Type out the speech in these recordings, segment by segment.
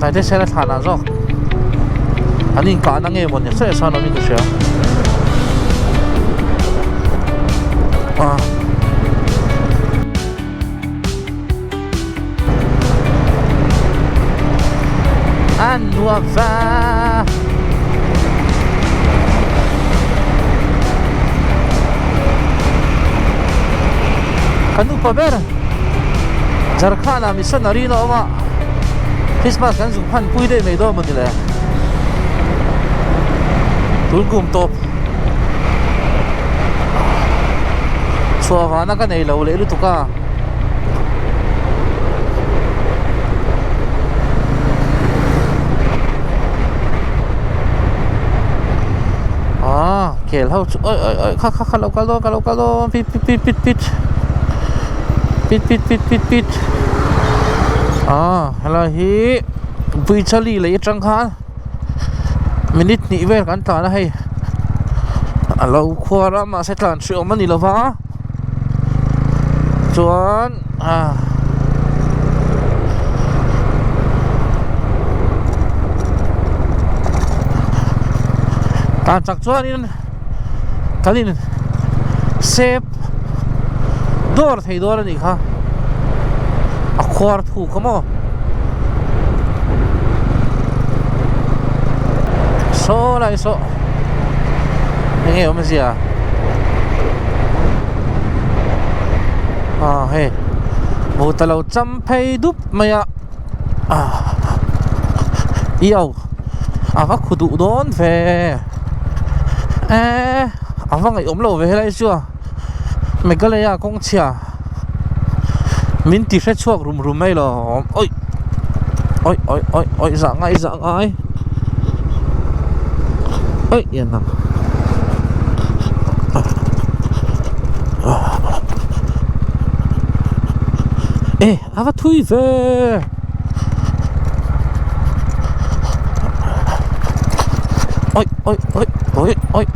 Taitesena thlan ah zawk an inkahna nge mawni sawi sawn awmin ka hria ah. An nuam va Kan upa ber Jharkhand ah missionary na awm a Christmas kan zuk hman pui daih mai dawn mawni le Tun kum tawp Chhuah vana ka nei lo leh lutuk a. Ah kel ho chu oi oi oi kha kha kha lo kal dawn ka lo kal dawn pit pit pit pit pit pit pit pit pit pit ah helai hi Buichali lei atang khan minute hnih vel kan tlan a hei a lo khuar a mahse tlan hreh awm a ni lova. Chuan ah tan chak chuanin kan in sep dawr thei dawn a nih kha a khuar thuk a maw saw lai saw enge awmzia. Ah hei boot a lo cham phei dup mai a ah iau a va khu duh dawn ve eee a va ngaihawm lo ve helai chu a Meghalaya kawng chhia min ti hre chhuak rum rum mai lo awi awi awi awi awi zah ngai zah ngai awi yan ang. E a va thui ve oi oi oi oi oi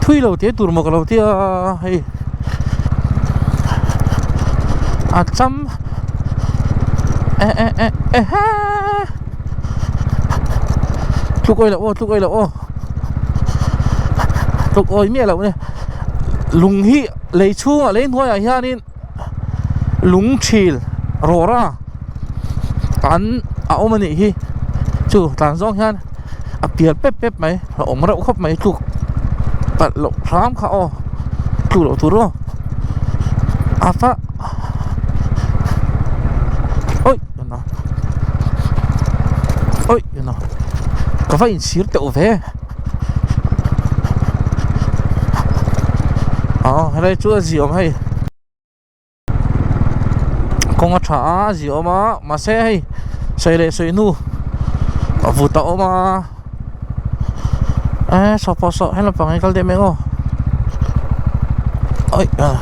thui lo te tur maw ka lo tia hei a cham e e e e he tluk oi loh aw tluk oi loh aw tluk oi miah loh ni lung hi lei chhungah lei hnuaiah hianin lung thil rawra an a awm a nih hi chu tlan zawng hian a pial pep pep mai a awm reuh khawp mai tluk palh loh hram kha aw tluk loh tur aw a fa oi oi ka va inchhir teuh ve. Aw helai chu a ziawm hei kawng a tha a a ziawm a mahse hei sawi leh sawi hnu a vut a awm a eh saw pawh saw helai pang hi kal deuh mai ang aw awi ah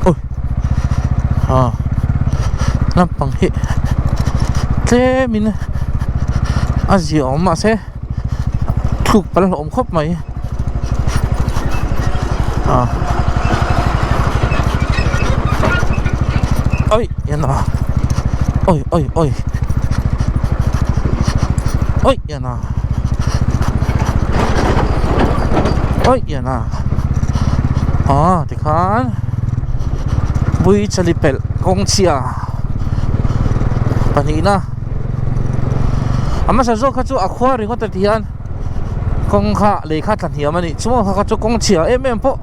awi ah lampang hi tlem in a ziah awm mahse thluk pal a hlauhawm khawp mai ah oi yan a oi oi oi oi yan a oi yan a ah tikhan Buichali pelh kawng chhia pahnihna a hmasa zawk kha chu a khua ringawt a ti hian kawng kha lei kha tla hniam a nih chuan kha kha chu kawng chhia em em pawh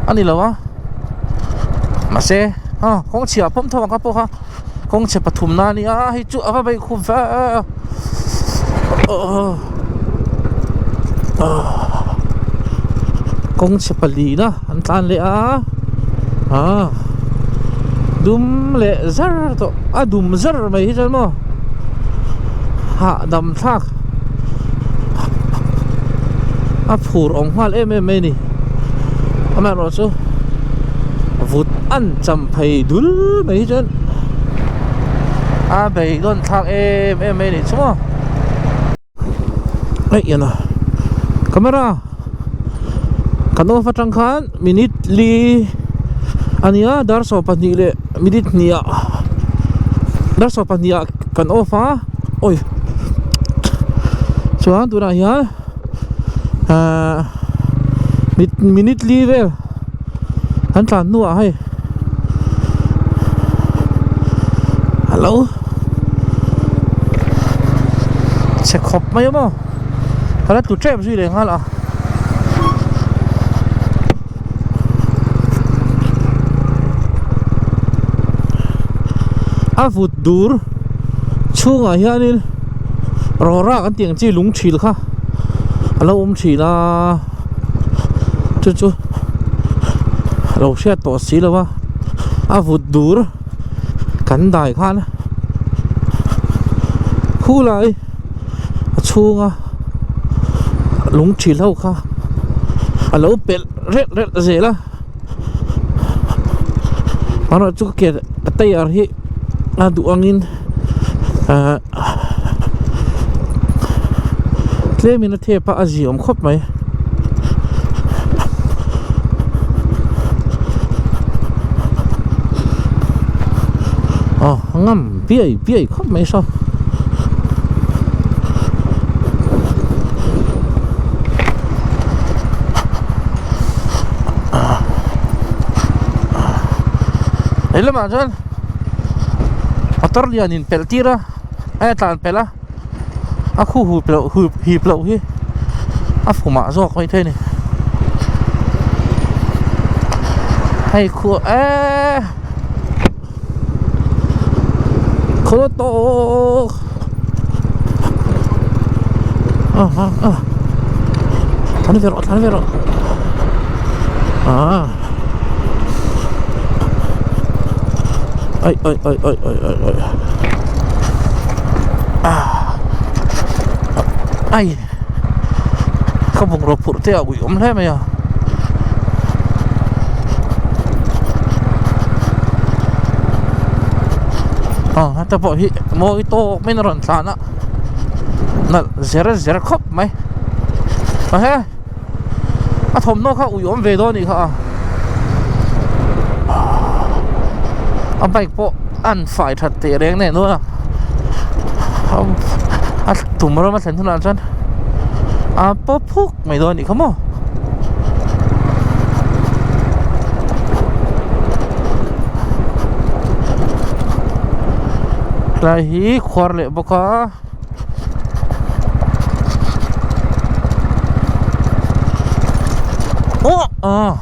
a ni lo a mahse aw kawng chhia pawm tho ang kha pawh kha kawng chhe pathumna a ni a hei chu a va beih khum ve kawng chhe palina an tlan leh a ah dum leh zar tawh a dum zar mai hi chuan maw hahdam thlak a phur awm nghal em em mai a ni amaherawh chu vut an cham phei dul mai hi chuan a beidawn thlak em em mai a nih chu maw aih ian a camera kan off atang khan minute li. A nia dar 12 leh minute hnih ah dar 12 ah kan off a awi chuan tunah hian ahh minute li vel kan tlan hnuah hei alo chhe khawp mai a maw ka la tlu tep zui leh nghal a. A vut dur chhungah hianin rawra kan tih ang chi lung thil kha a lo awm thin a chu chu a lo hriat tawh si lo a a vut dur kan dai khan khulai a chhunga lung thil ho kha a lo pelh relh relh zel a amaherawhchu ka ke ka tyre hi a duh angin ahh tlemin a thep a a ziawm khawp mai. Aw a ngam biai biai khawp mai saw. He lamah chuan motor lian in pelh tir a a tlan pelh a a khu hup loh hup hip loh hi a fumah zawk mai thei a ni hei khu eee khaw tawk ah ah ah thlan ve rawh thlan ve rawh ah ai ai ai ai ai ai ai ah ai ka bungraw phurh te a ui awm hle mai a. Aw heta pawh hi mawi tawk maiin a rawn tlan a nalh zer zer khawp mai a he a thawmhnaw kha ui awm ve dawn a nih kha a a bike pawh an fai that teh reng nen dawn a a tum ram a thlen hunah chuan a paw phuk mai dawn a nih kha maw. Helai hi khuar leh bawk a. Aw ah.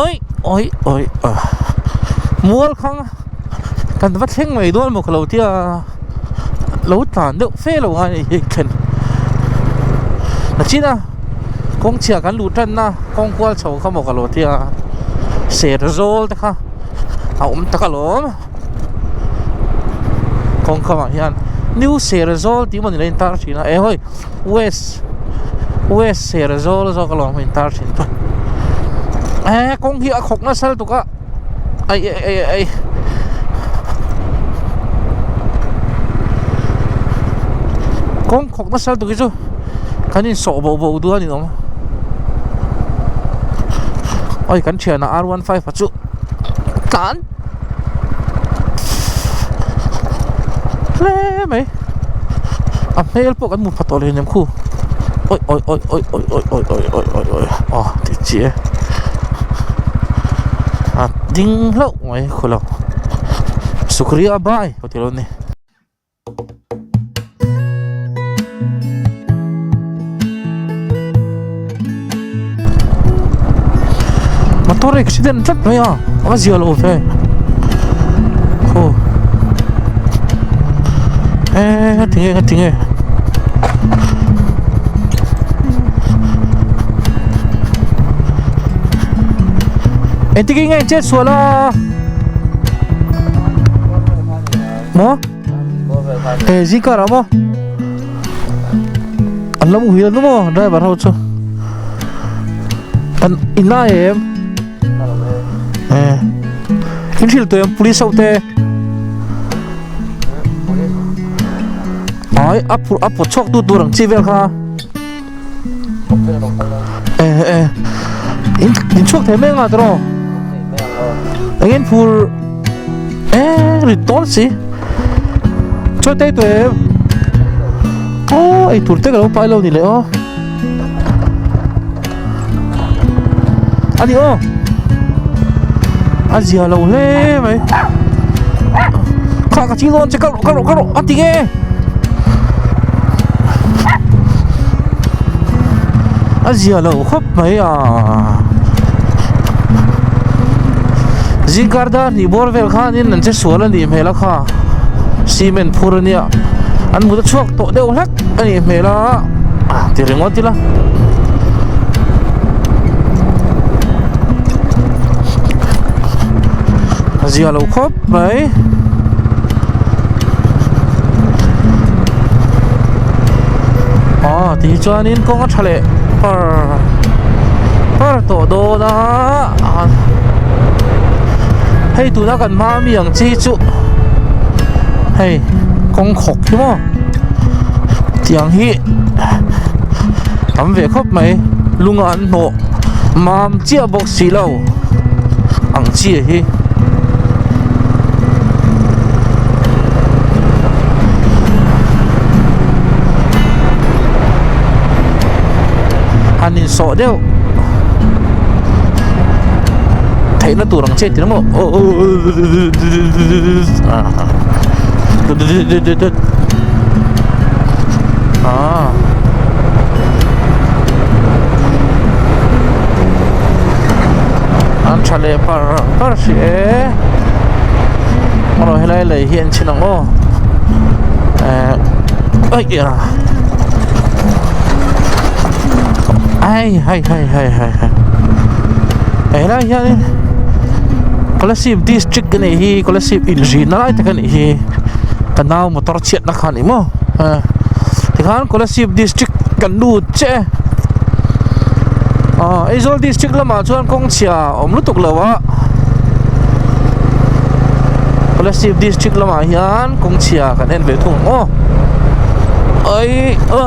Oi oi oi ah mual khang kan va thleng mai dawn maw ka lo tia lo tlan deuh fe lo ngai hi thlen nachin a kawng chhia kan luh tan na kawng kual chho kha maw ka lo tia ser zawl te kha a awm tak alawm kawng khamah hian new ser zawl tih mawni lo intar thin a eh hawi west west ser zawl zawk alawm intar thin ta eh kawng hi a khawk nasa lutuk a ai ai ai ai kawng khawk nasa lutuk hi chu kan insawh boh boh duh a ni awm oi kan thianah r 15 a chu tlan hle mai a hmel pawh kan hmu pha tawh lo nem khu oi oi oi oi oi oi oi oi oi oi oi aw ti chi e a ding hlauh mai khu lo sukriya bai pawh ti lo ni. Motor accident tlat mai a a zia lo ve aw eh tinge nga tinge engtin nge in chet sual a maw. He zikar ah maw an lo muhil nu maw driver ho chu an in lai em eh in hrilh tawh em police ho te. Ai a phurh a pawt chhuak tu tur ang chi vel kha e e in in chhuak thei mai anga tiraw engin phur e rit tawn si chawi tei tawh em aw ei tur te ka lo pai lo ni leh aw ani aw a zia lo hle mai kha ka ching dawn che kal rawh kal rawh kal rawh a ti nge a zia lo khawp mai a zingkar dar hnih bawr vel khanin an che sual a nih hmel a kha cement phur ania an mut a chhuak tawh deuh hlek a nih hmel a ti ringawt ila a zia lo khawp mai aw ti hi chuanin kawng a tha leh par par tawh dawn a hei tuna kan hma ami ang chi chu hei kawng khawk hi maw. Tiang hi tam ve khawp mai lunga an hnawh mam chiah bawk si lo ang chi hi. Han insawh deuh theihna tur ang chi a ti maw Ah. An tha leh par par hrih e. Erawh helai lei hi an chhin ang aw. Eh ai a. Ai hai hai hai hai hai. Helai hianin Kolasib district a nih hi Kolasib inrihna lai tak a nih hi ka nau motor chhiatna kha a ni maw tikhan Kolasib district kan lut chiah e aw Aizawl district lamah chuan kawng chhia a awm lutuk lo a Kolasib district lamah hian kawng chhia kan en ve thung ang aw ai a.